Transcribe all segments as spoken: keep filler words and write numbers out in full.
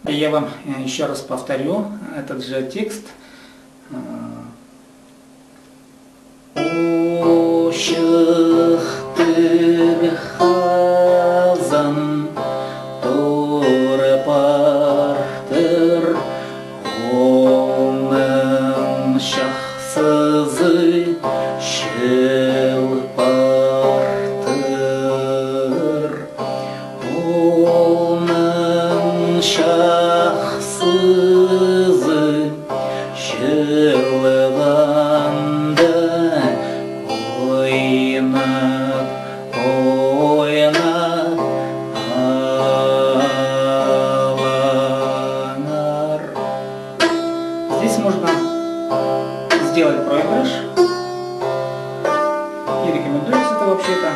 Я вам, э, ещё раз повторю этот же текст. Э, Очыхтығ хазан тур партыр, Оның чахсызы чыл партыр. Оның чахсызы чылғанда ойнап, ойнап алаңар. Здесь можно сделать проигрыш. И рекомендуется это вообще-то.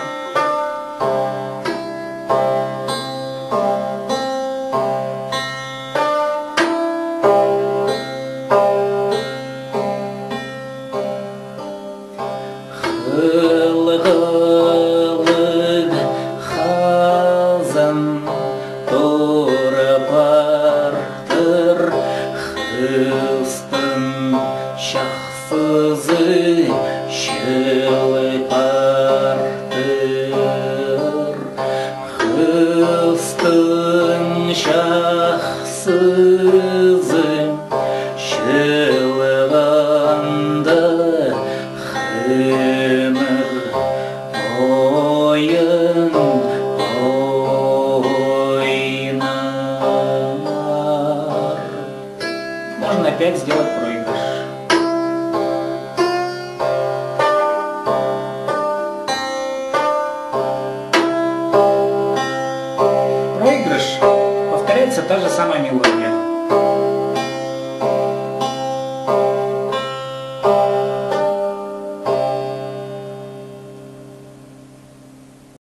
Хылғалығ хазан тур партыр, хыстың чахсызы чыл партыр. Хыстың чахсызы чылғанда хынығ ойын ойнар. Можно опять сделать проигрыш. Проигрыш. Повторяется та же самая мелодия.